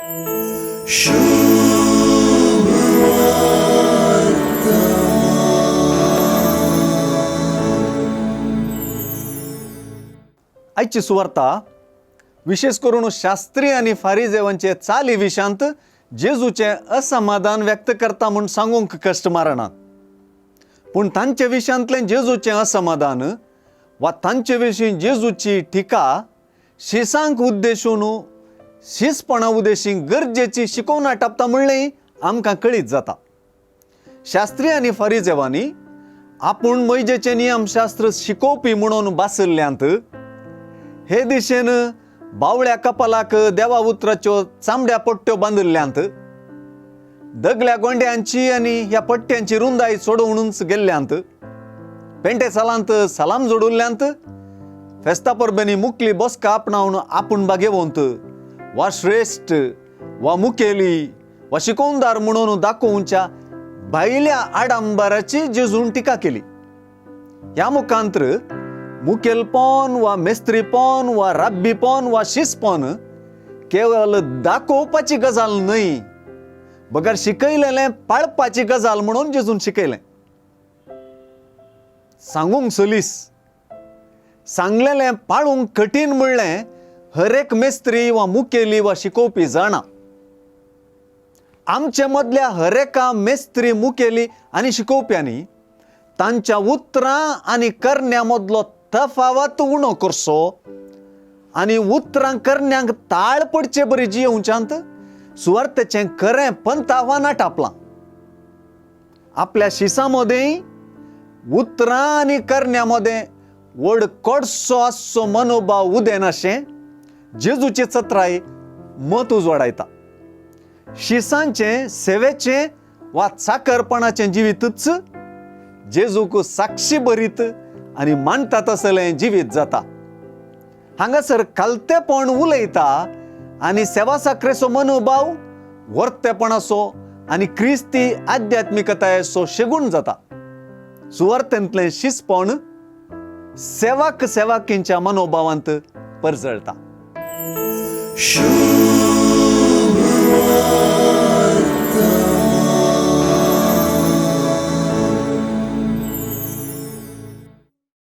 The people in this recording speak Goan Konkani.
आयची सुवार्ता विशेश करून शास्त्री आनी फारिजेवांचे चाली विशांत जेजूचें असमाधान व्यक्त करता म्हूण सांगूंक कश्ट मारनात. पूण तांचे विशयांतलें जेजूचें असमाधान वा तांचे विशीं जेजूची टिका शिसांक उद्देशून शिसपणा उद्देशी गरजेची शिकोवणा टापता म्हणलें आमकां कळीत जाता. शास्त्री आनी फारिजेवांनी आपूण मैजेचें नियमशास्त्र शिकोवपी म्हणून बासल्ल्यांत हे दिशेन बावळ्या कपालाक देवा उतराच्यो चामड्या पट्ट्यो बांदिल्ल्यांत, दगल्या गोंड्यांची आनी ह्या पट्ट्यांची रुंदाय सोडोवनूच गेल्ल्यांत, पेंटे सालांत सलाम जोडुल्ल्यांत, फेस्ता परबेनी मुकली बसका आपणावन आपूण बागेवंत वा श्रेश्ठ वा मुखेली वा शिकोवणदार म्हणून दाखोवच्या भायल्या आडंबराची जेजून टिका केली. ह्या मुखांत्र मुखेलपण वा मेस्त्रीपण वा राब्बीपण वा शिसपण केवल दाखोवपाची गजाल न्हय बगर शिकयलेलें पाळपाची गजाल म्हणून जेजून शिकयलें. सांगूंक सलीस, सांगलेलें पाळूंक कठीण म्हणलें हर एक मेस्त्री वा मुखेली वा शिकोवपी जाणा. आमचे मदल्या हर एका मेस्त्री, मुखेली आनी शिकोवप्यांनी तांच्या उतरां आनी करण्या मदलो तफावत उणो करचो आनी उतरां करण्यांक ताळ पडचे बरी जियोवच्यांत सुवार्थेचें खरें पंथ आव्हान टापलां. आपल्या शिसां मदें उतरां आनी करण्या मदें व्हड कडसो आसचो मनोभाव उदेनाशें जेजूची चत्राय मत उजवाडायता. शिसांचें, सेवेचें वा चाकरपणाचें जिवीतूच जेजूक साक्षी बरीत आनी मानता तसलें जिवीत जाता. हांगासर खालतेपण उलयता आनी सेवा साकरेचो मनोभाव वर्तेपणाचो आनी क्रिस्ती आध्यात्मिकतायेचो शेगूण जाता. सुवार्थेंतलें शिसपण सेवाक सेवाकींच्या मनोभावांत परजळटा.